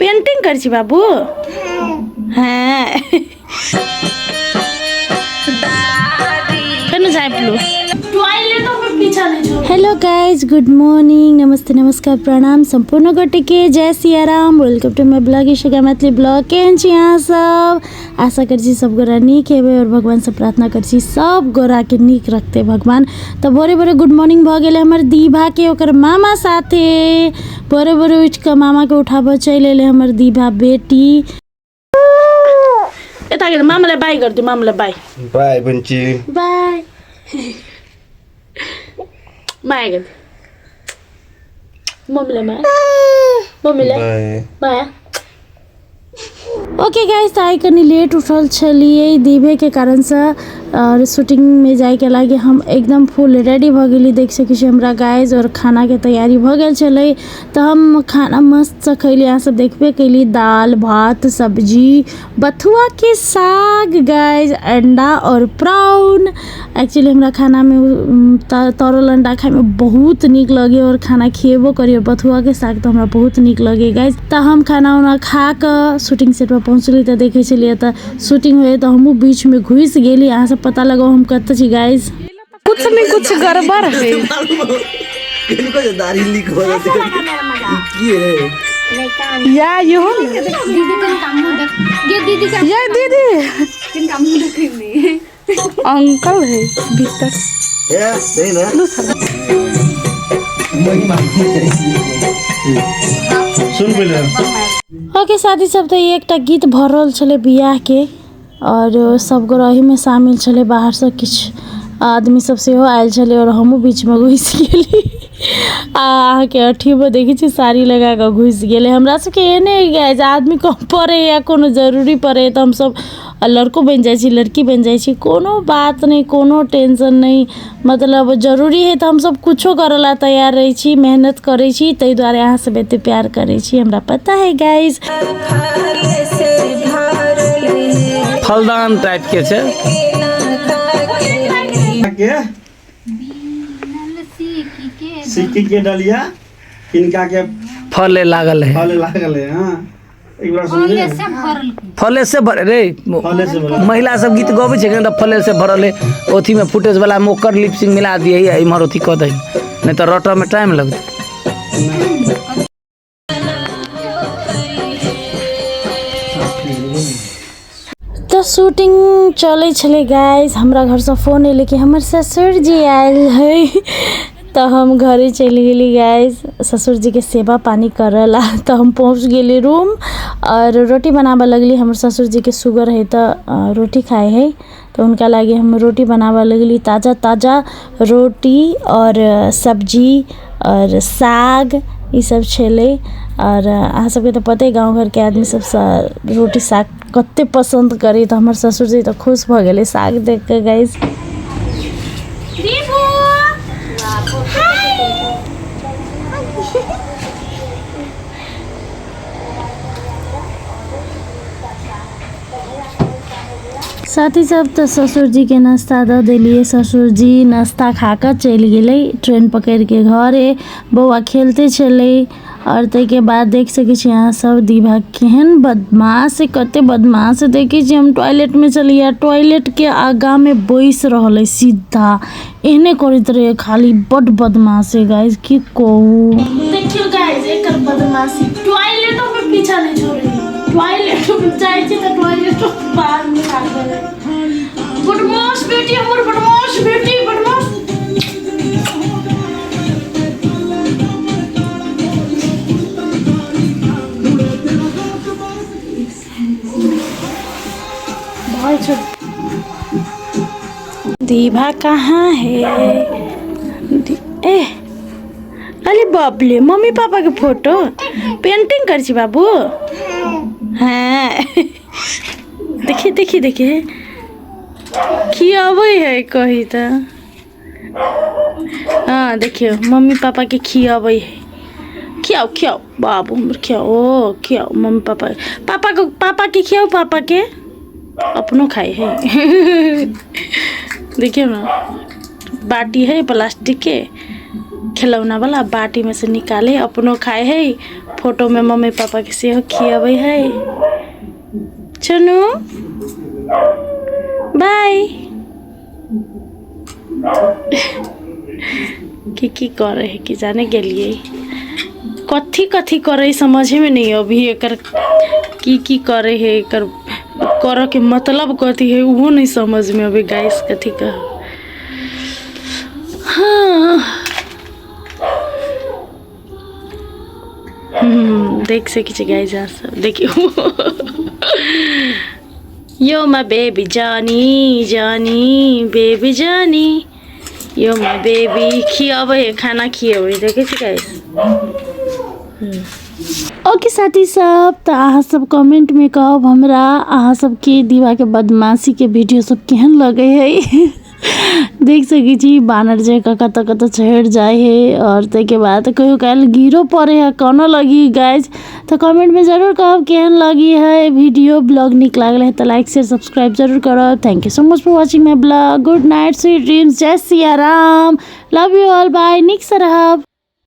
Painting करै छी बाबू? हाँ, केना झाँपि लू। हेलो गाइज, गुड मॉर्निंग, नमस्ते, नमस्कार, प्रणाम सम्पूर्ण गोटेके, जय Siyaram. Welcome to my blog Ishika Maithili blog. केहन छी अहाँ सब? आशा करै छी सब गोरा नीक हेबै और भगवानसँ प्रार्थना करै छी सब गोराके नीक रखतै भगवान। तऽ भोरे भोरे गुड मॉर्निंग भऽ गेलै हमर दीभाके ओकर मामा साथे। भोरे भोरे उठि कऽ मामाके उठाबऽ चलि एलै हमर दीभा बेटी। यता गेल, मामालाई बाई गरिदियो, मामालाई बाई। बाई बन्ची। बाई, माया गरिदियो मम्मीलाई, माया मम्मीलाई। बाई। माया। ओके गाइस, तऽ आइ कनि लेट उठल छलियै दीभेके कारणसँ आओर शूटिंगमे जाइके लागि हम एकदम फुल रेडी भऽ गेली। देख सकै छी हमरा गाइस। आओर खानाके तैयारी भऽ गेल छलै तऽ हम खाना मस्तसँ खैली। अहाँ सब देखबे कैली, दालि भात सब्जी, बथुआके साग गाइस, अंडा आओर प्राउन। एक्चुअली हमरा खानामे तरल अंडा खाइमे बहुत नीक लगैए आओर खाना खिएबो करियै। बथुआके साग तऽ हमरा बहुत नीक लगैए गाइस। तऽ हम खाना उना खा कऽ शूटिंग सेटपर पहुँचली तऽ देखै छलियै तऽ शूटिंग होइए, तऽ हमहूँ बीचमे घुसि गेली। अहाँ सब पता लगाउ हम कतऽ छी गाइस। कुछ नहीं, कुछ गड़बड़ है। किनको जे दाढ़ी लीक हो जाते की है? या यो ये दीदी, अंकल है भीतर। ए सही ना, सुन पहिले। ओके साथी सब, तऽ ई एकटा गीत भऽ रहल छलै बियाहके आओर सब गोरा ओहिमे शामिल छलै। बाहरसँ किछु आदमी सब सेहो आयल छलै आओर हमहूँ बीचमे घुसि गेली। आ अहाँके अथीमे देखै छी, साड़ी लगा कऽ घुसि गेलै। हमरा सबके एहने अइ जे आदमी कम पड़ै या कोनो जरूरी पड़ै तऽ हमसब लड़को बनि जाइ छी, लड़की बनि जाइ छी, कोनो बात नहि, कोनो टेंशन नहि। मतलब जरूरी हइ तऽ हमसब कुछो करऽ ला तैयार रहै छी, मेहनत करै छी। ताहि दुआरे अहाँ सब एते प्यार करै छी, हमरा पता है गाइस। फलदान टाइप के छै। के सिक्की के डलिया किनका के फले लागल है? फल लागल है। हाँ, एक बार सुनिए। फले से भरे रे। फले से भरल। महिला सब गीत गबै छै ने तऽ फले से भरल है। ओथी में फुटेज वाला में ओकर लिपसिंग मिला दिए आ इम्हर ओथी कऽ दही, नहि तऽ रटऽ में टाइम लगतै। तऽ शूटिंग चलै छलै गाइस, हमरा घरसँ फोन एलै कि हमर ससुरजी आयल है, तऽ हम घरे चलि गेली गाइस ससुरजीके सेवा पानी करऽ ला। तऽ हम पहुँच गेली रूम आओर रोटी बनाबऽ लगली। हमर ससुरजीके शुगर है तऽ रोटी खाइ है, तऽ हुनका लागि हम रोटी बनाबऽ लगली। ताजा ताजा रोटी आओर सब्जी आओर साग ई सब छलै। आओर अहाँ सबके तऽ पते, गाँव घरके आदमी सब रोटी साग कते पसन्द करै। तऽ हमर ससुरजी तऽ खुश भऽ गेलै साग देख कऽ गाइस। साथी सब, तऽ ससुरजीके नाश्ता दऽ देलियै। ससुरजी नाश्ता खा कऽ चलि गेलै ट्रेन पकड़िके घरे। बौआ खेलते छलै। आओर ताहिके बाद देख सकै छी अहाँ सब, दीभा केहन बदमाश है, कते बदमाश है। देखै छी, हम टॉयलेटमे छलियै, टॉयलेटके आगाँमे बैस रहल है सीधा, एहने करैत रहै खाली। बड्ड बदमाश है गाइस, की कहू। देखियौ गाइस एकर बदमाशी, टॉयलेटो पे पीछा नहीं छोड़े। टॉयलेटो पे जाइ छी तऽ टॉयलेटो बाहर निकाल देबै। बदमाश बेटी हमर, बदमाश बेटी, बदमाश। बहुत छोट। दीभा कहाँ है? ए अरे बापले, मम्मी पापा के फोटो पेंटिंग कर छी बाबू? हाँ, देखिए देखिए देखिए, खियाबै है कही तऽ। हाँ, देखियौ, मम्मी पापा के खियाबै है। खियाओ खियाओ बाबू हमर, खियाओ, ओ खियाओ मम्मी पापा, पापा के, पापा के खियाओ, पापा के। अपनो खाइ है। देखियौ ने, बाटी है प्लास्टिक के। खेलौना वाला बाटी में से निकाले अपनो खाए है, फोटो में मम्मी पापा के सेहो खियाबै है। चुनू बाय। की की करे है कि जाने गेलिए, कथी कथी करे समझे में नहीं अभी एकर की की करे है, एकर करे के मतलब कथी है वो नहीं समझ में अभी गाइस कथी कह। हाँ देख सकै छी गाइस अहाँ सब देखियौ। Yo my baby Johnny Johnny baby Johnny yo my baby. खियाबै है खाना खियाबै, देखै छी गाइस। ओके साथी सब, तऽ अहाँ सब कमेंट में कहब हमरा अहाँ सबके दीवा के बदमाशी के वीडियो सब केहन लगे है। देख सकै छी बानर जकाँ कतऽ कतऽ चढ़ि जाइ है और ताहिके बाद कहियो काल गिरो पड़े है, कोनो लगी गाइज। तऽ कमेंट में जरूर कहब केहन लगी है वीडियो। ब्लॉग नीक लागल है तऽ लाइक शेयर सब्सक्राइब जरूर करब। Thank you so much for watching my blog. Good night, sweet dreams, Jai Siya Ram, love you all, bye. नीक से रहब।